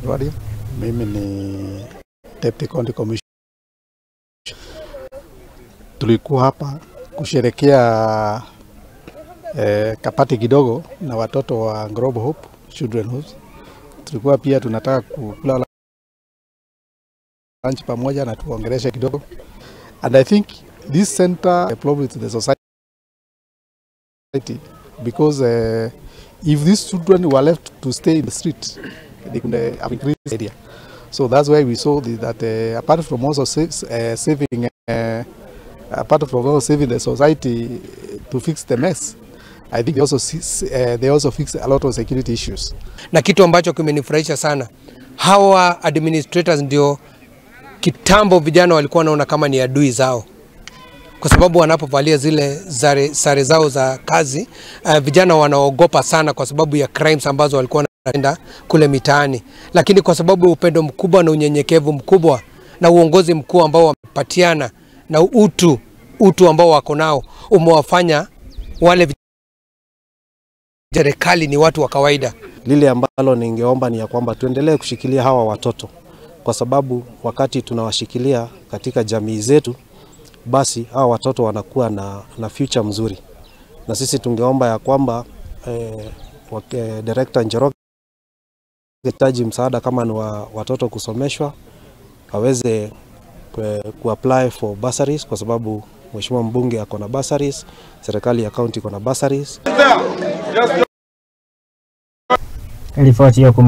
Rwadi. Mimi ni Deputy County Commissioner. Tulikuwa hapa kusherekea kapati kidogo na watoto wa Global Hope Children House. Tulikuwa pia tunataka kukula lunch pamoja na tuongeleshe kidogo. And I think this center probably to the society because if these children were left to stay in the street, they could have increased area. So that's why we saw that apart from also saving, apart from also saving the society to fix the mess, I think they also fix a lot of security issues. Na kitu ambacho kimenifurahisha sana, hawa administrators ndio kitambo vijana walikuwa wanaona kama ni adui zao, kwa sababu wanapovalia zile sare zao za kazi, vijana wanaogopa sana kwa sababu ya crimes ambazo walikuwa wanaenda kule mitaani. Lakini kwa sababu upendo mkubwa na unyenyekevu mkubwa na uongozi mkuu ambao wamepatiana na utu ambao wako nao umewafanya wale serikali ni watu wa kawaida. Lile ambalo ningeomba ni ya kwamba tuendelee kushikilia hawa watoto, kwa sababu wakati tunawashikilia katika jamii zetu, basi hawa watoto wanakuwa na future mzuri. Na sisi tungeomba ya kwamba Director Njoroge hitaji msaada kama ni watoto kusomeshwa, aweze kuapply for bursaries, kwa sababu mheshimiwa mbunge ako na bursaries, serikali ya county iko na bursaries. Ripoti ya kuma